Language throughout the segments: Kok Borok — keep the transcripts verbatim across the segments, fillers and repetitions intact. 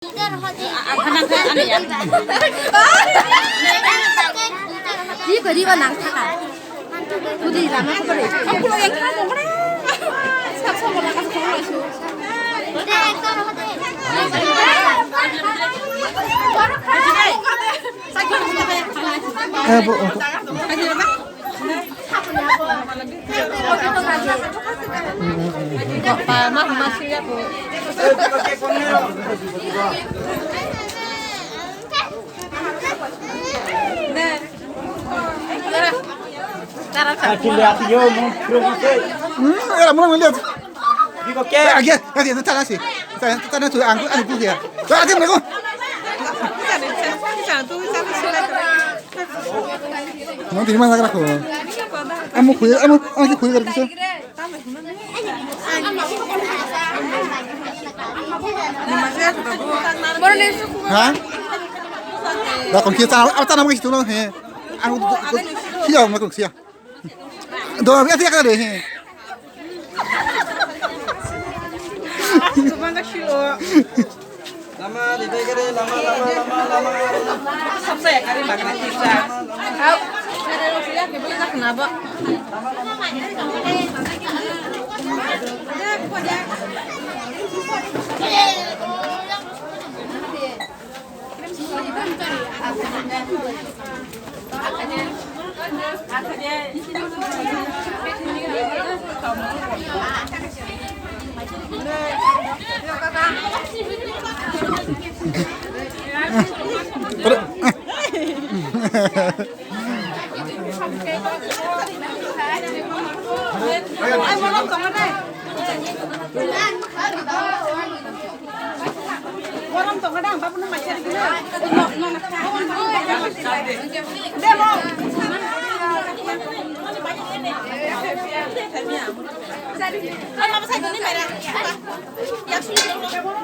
Riba, riba nang thaka. Budi lama ko bari. Ang pulo yang kha dong na. Sab sab wala ka sab wala su. Eh, bu. Hmm, era mula mula. Digo ke? Agi, agi, tu tara si. Tara, tara tu angku, angku dia. Tu agi mego. Mau terima lagi aku. Amu kuya, amu, amu kuya kerja. Ha? Da kon kia tana, apa tana magi tu no he. Aku kia ma kon kia. Do abi ati akare he. Lama, di bai kare, lama, lama, lama, lama. Sabsa ya kare magna kisa. Au. Kare ro ya ke bela na ba.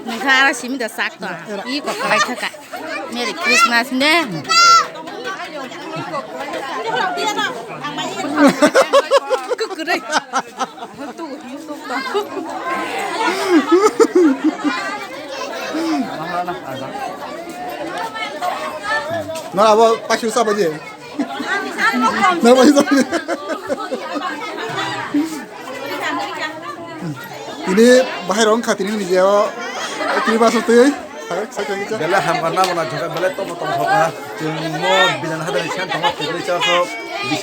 Nokha ara simi da sak to. I kok kai thaka. Merry Christmas ne. Kukurai. Nora abo pasu sa baje. Nora pasu sa baje. Ini bahai rong khatini ni jeo. Ini masuk tuh. Belai hamkha nabo naithokha, belai tongmo tongthokha. Chwng mo binan hadani khe tongma tikri chasok.